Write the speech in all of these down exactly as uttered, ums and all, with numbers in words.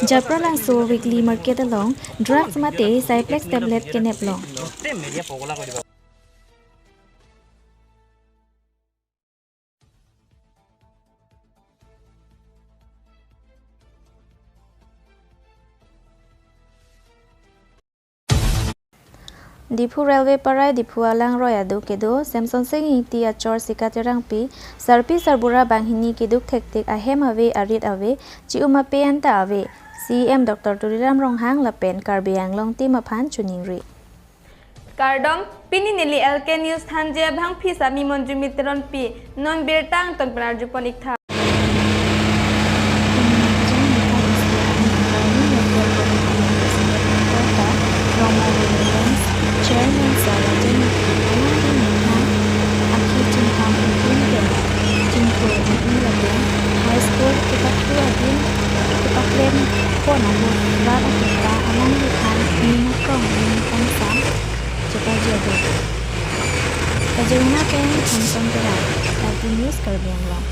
Chapralangso weekly market along drugs mate Zyplex tablet kenep long. Diphu Railway Parai Diphu alangroi adu kedo Semsonsing Ingti achor Sika Terangpi, sarpi sarbura banghini keduk thektik ahem ave arit ave, chi-um ape anta ave, C E M Doctor Tuliram Ronghang lapen Karbi Anglong team aphan choningri. Kardom, pini neli L K News thanji abangpi sami Monjumi Teronpi, non birta angton pen arjupon iktha. Chairman Sir Rajen Mukherjee, High School kepathu adim kepaklem pon ahut rat atum ta alangli aphan ning akrong ning kangsam chepaji adu. Kajiruna pen Samson Teron, Karbi News, Karbi Anglong.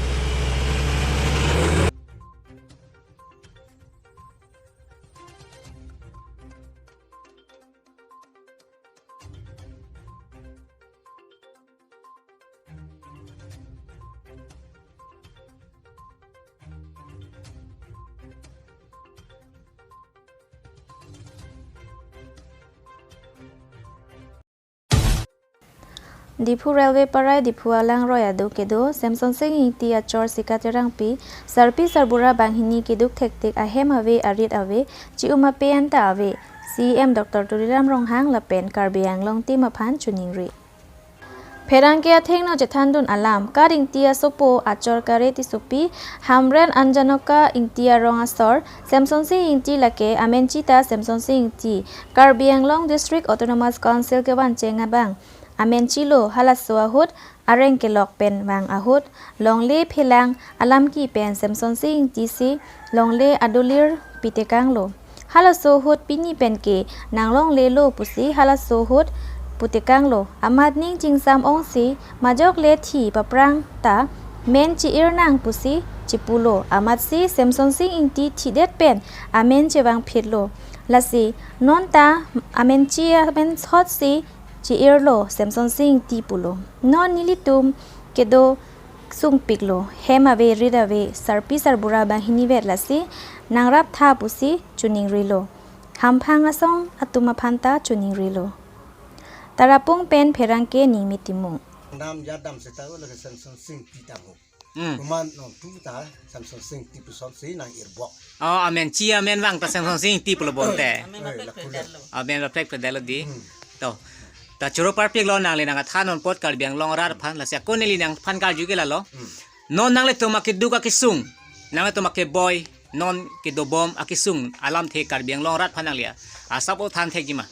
Diphu Railway Parai Diphu alangroi adu kedo Semsonsing Ingti achor Sika Terangpi, sarpi sarbura banghini keduk thektik ahem ave arit ave, chi-um ape anta ave, C E M Doctor Tuliram Ronghang lapen Karbi Anglong team aphan choningri. Pherangke athengno chethandun alam, Kar Ingti asopo achor Kare Tissopi, Hamren Anjanoka Ingti arong asor, Semsonsing Ingti lake amenchita Semsonsing Ingti, Karbi Anglong District Autonomous Council kevancheng abang amenchilo, halaso ahut areng kelok pen vang ahut, longle phelang alamki pen Semsonsing Ingti si longle adolir pitekanglo. Halaso ahut pini penke nanglonglelo pusi halaso ahut putekanglo. Amat ning chingsam ongsi majok le thi paprang ta men chi-ir nang pusi chipulo. Amatsi Semsonsing Ingti thidet pen amen chevangphitlo. Lasi non ta amenchi amen sotsi chi-irlo Semsonsing Ingti pulo. Non nelitum kedo sungpiklo, hem ave rit ave, sarpi sarbura banghini vet lasi nangraptha pusi choningrilo. Hamphang asong atum aphan ta choningrilo. Tarapung pen pherangke Ningmi Timung. Dam ya dam seta lake Semsonsing Ingti tang ho. Hmm. Kuman nong tu ta Semsonsing Ingti pusonsi nang-irbok. Oh, amenchi amen vang ta Semsonsing Ingti pulo bonte. Amen. Eh, baplek lakulo. Amen baplek pedalo di. Hmm. To. Ta choro parpiklo nangli nangkethan non apot Karbi Anglong arat aphan, lasi ako neli nangphan karju ke lalo. Hmm. Non nanglitum akeduk akesung, nanglitum akeboi, non kedobom akesung alamthe Karbi Anglong arat aphan nangli asap o than thekji ma?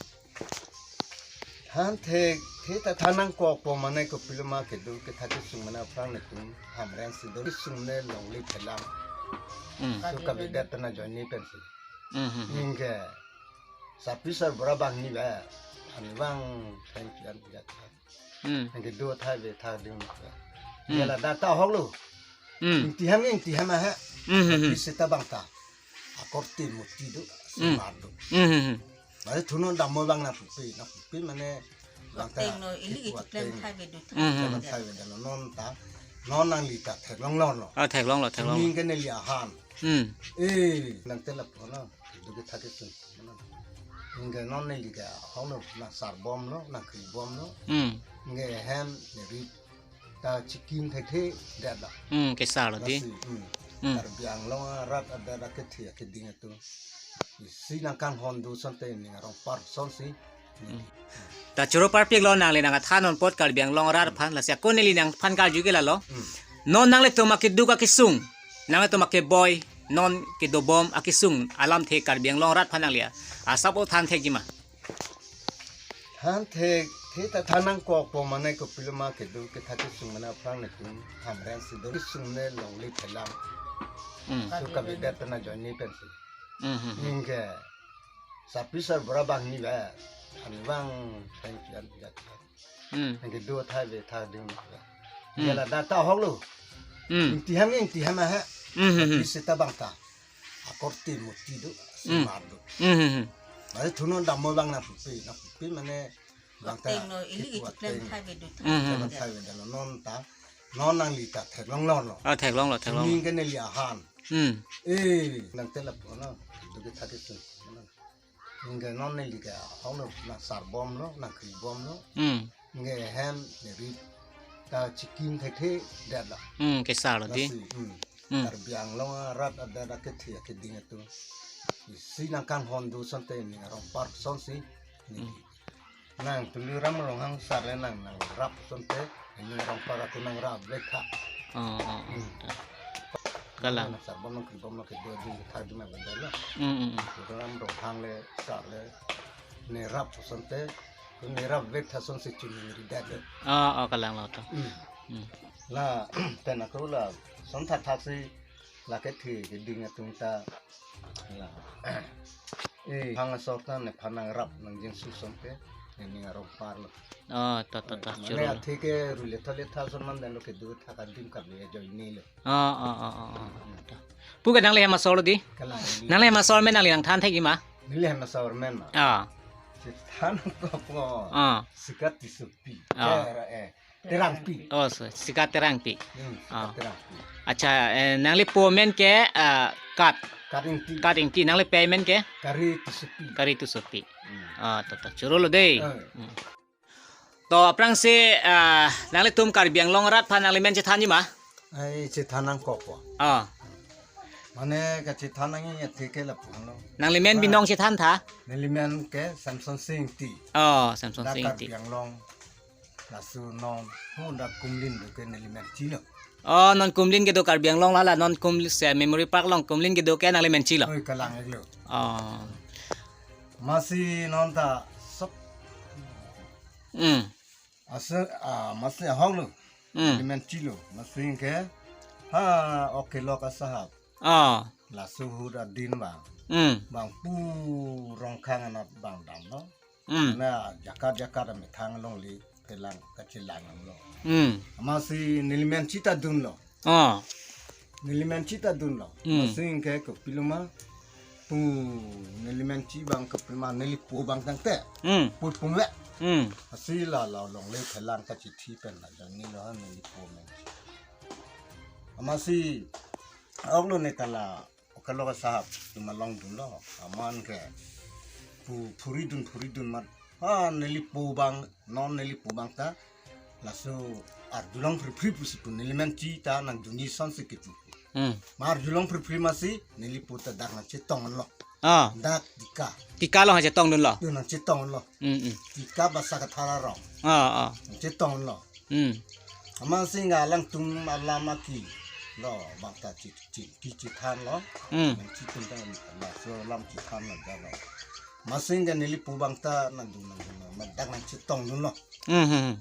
Than thek, the ta than nangkokpo mane kopilo ma keduk ketha kesung mane aphrang netum Hamren si do kesung ne longle phelang. Hmm. So kavedet ta na join ni pensi. Hmm, hmm, hmm. Ingke sarpi sarbura banghini ba, ani bang thank you an puja tha. Hmm. Ingke do thai ve tha ding. Hmm. Yela data hoklo. Hmm. Ingti ham, ingti ham ha. Hmm, hmm, hmm. Sarpi seta bang ta. Akorte moti do, hmm, semar do. Hmm, hmm, hmm. Mane thunon dam mo bang nangpupe, nangpupe mane bang ta. Ateng no, ili ipu ichiklem ateng. Thai ve do. Hmm, hmm. Thai ve do non ta. Non nangli ta theklonglo no. Ah, theklonglo, theklonglo. Ning ke neli ahan. Hmm. Eh, nang telap no. Keduk ketha kesung. Ingke non neli ke hoklo, nang sarbomlo, nang kribomlo. Hmm. Ingke hem neli ta chikim thekthe detlo. Hmm, kesarlo di. Lasi, hmm. Hmm. Karbi Anglong arat adet akethe akeding atum isi nangkanghon do sonte ning arong par sonsi. Hmm. Ta choro parpiklo nangli nangkethan non apot Karbi Anglong arat aphan, lasi ako neli nangphan karju ke lalo. Hmm. Non nanglitum akeduk akesung, nanglitum akeboi, non kedobom akesung alamthe Karbi Anglong arat aphan nangli asap o than thekji ma? Than thek, the ta than nangkokpo mane kopilo ma keduk ketha kesung mane aphrang netum Hamren si do kesung ne longle phelang. Hmm. So kavedet ta na join ni pensi. Hmm, hmm, hmm. Ingke sarpi sarbura banghini ba, ani bang thank you an puja tha. Hmm. Ingke do thai ve tha ding. Hmm. Yela data hoklo. Hmm. Ingti ham, ingti ham ha. Hmm, hmm, hmm. Sarpi seta bang ta. Akorte moti do, Hmm. simar do. Hmm, hmm, hmm. Mane thunon dammo abang nangpipe, nangpipe mane abang ta Ateng lo, ili kipu itu plan ateng. Thai vedo Hmm, hmm. Plan thai. Thai vedo lo, non ta, non nangli ta theklonglo lo. Ah, theklonglo, theklonglo. Ning ke neli ahan. Hmm. Eh, nang tela po na, do ke thak ke sun. Ning ke non neli ke, hong lo, nang sarbom lo, nang kribom lo. Hmm. Nge hem, neri ta chikim thekthedet lo. Hmm, kesar lo di. Lasi, hmm. Hmm. Karbi Anglong arat adet akethe akeding atum. Isi nangkanghon do asonte ning arong park asonsi. Ning. Hmm. Nang Tuliram Ronghang sar le nang nangrap asonte ning arong park ako nangrap vek tha. Oh, oh, oh. Hmm. Kalang. Nang sarbom nang kribom nang kedo ding thar ding nang benda lo. Hmm, hmm, hmm. Tuliram Ronghang le sar le nerap asonte nerap vek tha asonsi chuningridet lo. Ah, ah, kalang lo to. Hmm. Hmm. La, pen ako la, ason thakthak si, la kethe keding atum ta, la, eh, hang asor ta nephan nangrap nangjinsu asonte, ne ning arong park lo. Ah, to, to, to, Eh, mane choro lo. Athe ke ru letha letha ason man den lo kedo tha kadim kave ajoine lo. Ah, ah, ah, ah, ah. Hmm. To. Pu ke nangli hem asor lo di? Kalang neli. Nangli hem asor amen nangli nangthan thekji ma? Neli hem asor amen ma? Ah. Chethan ko po. Ah. Sikat Tissopi. Ah. Eh, eh, Terangpi. Oh, so, Sikat Terangpi. Hmm, Sikat Ah. Terangpi. Acha, eh, nangli po amen ke, ah, Kat. Kat Ingti. Kat Ingti. Nangli pei amen ke? Kari Tissopi. Kari Tissopi. Hmm. Ah, to, to, choro lo dei. Eh. Hmm. To, aphrangsi, ah, nanglitum Karbi Anglong arat aphan nangli men chethanji ma? Ai, chethan nangkokpo. Ah. Mane kachethan nangji athe ke lapu lo. Nangli men Ah. binong chethan tha? Neli men ke Samson Sing Ingti. Oh, Samson Dak Sing Ingti. Karbi Anglong. Laso non, hu dak Kumlin do ke neli men chilo. Oh, non Kumlin kedo Karbi Anglong la la, non Kumlin se memory park along Kumlin kedo ke nangli men chilo. Oi, kalang iklo. Oh. Masi non ta sop. Hmm. Ase, ah, masi ahok lo. Hmm. Neli men chilo. Masi ke, ha, oke lo ka sahab. Oh. Laso ahut adin bang. Hmm. Bang pu Rongkhang anat bang damlo. Hmm. Na jakat jakat amethang longle phelang kachelang lo. Hmm. Amatsi neli men chita dunlo. Oh. Neli men chita dunlo. Hmm. Amatsi ke kopiloma pu neli men chi bang kopiloma neli po bang tangte. Hmm. Pu pum le. Hmm. Amatsi la la longle phelang kachethi pen la jani lo ha neli po men. Amatsi ahok lo ne kala Oke lo ka sahab, atum along dunlo, aman ke pu phuri dun, phuri dun mat. Ha, neli po bang, non neli po bang ta, laso arjulong phri phri pusi pu neli men chi ta nangdunji asonsi kipu. Hmm. Ma arjulong phri phri masi, neli po ta dak nangchetong lo. Ah. Dak tika. Tika lo nangchetong dunlo. Dun nangchetong lo. Hmm, hmm. Tika basa kathar arong. Ah, ah. Nangchetong lo. Hmm. Amatsi nga alangtum alam aki lo bang ta chi, chi, chi, chithan lo. Hmm. Nang chitum ta laso alam chithan lo jalo. Amatsi nga neli po bang ta nangdun nangdun lo. Madak nangchetong dunlo. Hmm, hmm, hmm.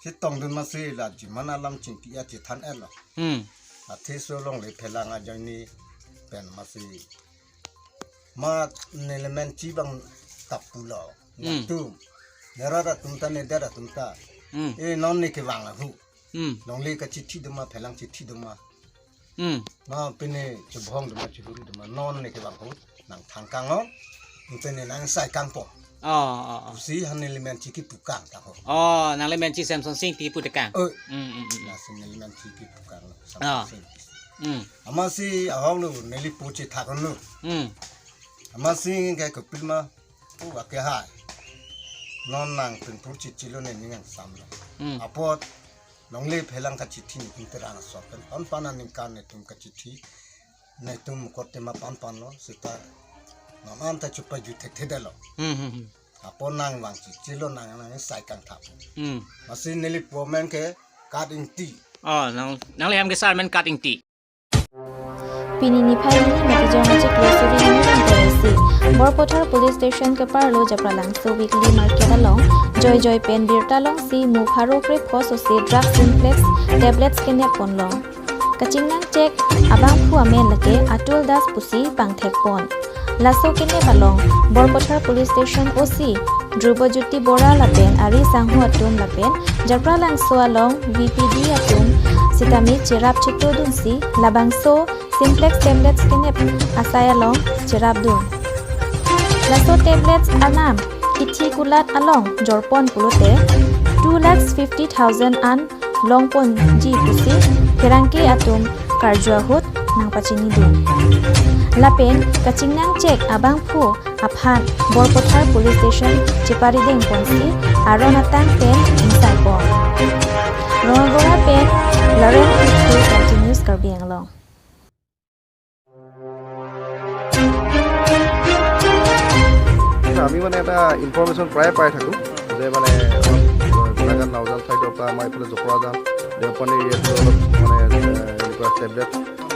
Chetong dun amatsi la jiman alam chingki ya chithan et lo. Hmm. Athe laso longle phelang ajoine pen amatsi ma neli men chi bang ta pulo. Hmm. Atum. Nerat atum ta, nedet atum ta. Hmm. Eh, non ne kevang ahu. Hmm. Longle kachethi doma, phelang chethi doma. Hmm. Ma pine chebhong doma, chehuri doma, non ne kevang ahu. Nangthang kang non. Pine nangsai kangpo. Oh, oh, oh. Pusi ha neli men chi kipu kang ta ho. Oh, nangli men chi Samson Sing Ingti pu tekang. Oh. Hmm, hmm, hmm, hmm. Lasi neli men chi kipu kang lo. Ah. Samson Sing Ingti. Hmm. Amatsi ahok lo neli po chethak lo. Hmm. Amatsi ke kopiloma, pu ake hai. Non nang pinpur chichilo ne ning angsam lo. Hmm. Apot longle phelang kachethi netum terang asor pen pan pan aningkan netum kachethi. Netum korte ma pan pan lo, seta non anta chepaju thekthedetlo. Hmm, hmm, hmm. Apot nang vang chichilo nang nangsai kangthap. Hmm. Amatsi neli po men ke Kat Ingti. Oh, nang, nangli hem kesar men Kat Ingti. Pini niphai hini Matijong achiklo suri hini rang teresi Borpathar Police Station keparlo Japralangso Weekly Market along joijoi pen birta longsi mu pharo krepho sosi drug simplex tablets kenep ponlong. Kachingnang chek abangphu amen lake Atul Das pusi pangthek pon. Laso kenep along Borpathar Police Station O C Dhrubajyoti Bora lapen ari sangho atum lapen Japralangso along V P D atum sitame cherap chetodunsi labangso Simplex tablets kenep asai along cherapdun. Laso tablets anam kithi kulat along jorpon pulote two lakhs fifty thousand an longponji pusi pherangke atum karju ahut nangpachinidun. Lapen kachingnang chek abangphu aphan Borpathar Police Station cheparideng ponsi aron atang pen ingsaipon. Rongagora pen Laren Pithu, Karbi News, Karbi Anglong. আমি মানে এটা ইনফৰমেশ্যন প্ৰায় পাই থাকোঁ যে মানে আমাৰ গোলাঘাট নাওজান চাইডৰ পৰা আমাৰ এইফালে জপৰাজান, দেওপানী এৰিয়াটো অলপ মানে এ, এনেকুৱা টেবলেট,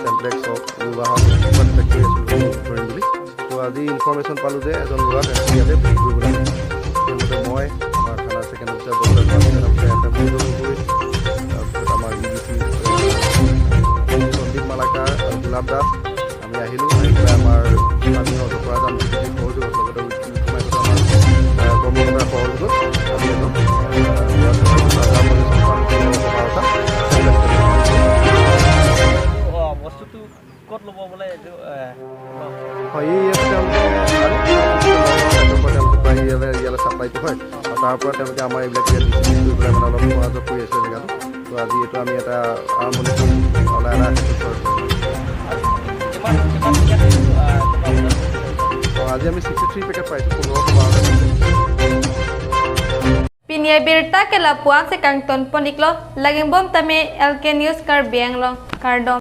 টেবলেট হওক, যোগা হওক, এনেকুৱা ফেক্টৰী আছে কৰিম বুলি। তো আজি ইনফৰমেশ্যন পালোঁ যে এজন ল'ৰা তেনেকৈ ইয়াতে বিক্ৰী কৰিবলৈ আহে। সেইমতে মই, আমাৰ থানা ছেকেণ্ড অফিচাৰ বৰদাস, থানা অফিচাৰ এছ এম মনোজ গগৈ, তাৰপিছত আমাৰ ই ডি চি সন্দীপ মালাকাৰ আৰু গোলাপ দাস, আমি আহিলোঁ। আহি পেলাই আমাৰ স্থানীয় জপৰাজান ডি চি সহযোগত লগতে উইথ আমাৰ আহ, কৰ্মকৰ্তাৰ সহযোগত আমি এজন আহ, ইয়াত বজাৰৰ পৰা আমি বাৰটা অ, বস্তুটো ক'ত ল'ব বোলে এইটো, এ, হয়, এই ইয়াত তেওঁলোকে আনে। তেওঁলোকৰ পৰা ইয়ালৈ, ইয়ালৈ ছাপ্লাইটো হয়। আৰু তাৰ পৰা তেওঁলোকে আমাৰ এইবিলাক ইয়াত ডিষ্ট্ৰিবিউট কৰি পেলাই মানে অলপ অহা যোৱা কৰি আছে জেগাটো। তো আজি এইটো আমি এটা আৰম্ভণি কৰিছোঁ। লাহে লাহে সেইটো চৰ্চ কৰিম। কিমান, কিমান পেকেট, আ, কিমান? তো আজি আমি ছিক্সটি থ্ৰী পেকেট পাইছোঁ, পোন্ধৰশ বাৰটা। Pini abirta ke lapu-an si kangtonpon-iklo, lagingbom tame L K News Karbi Anglong, kardom.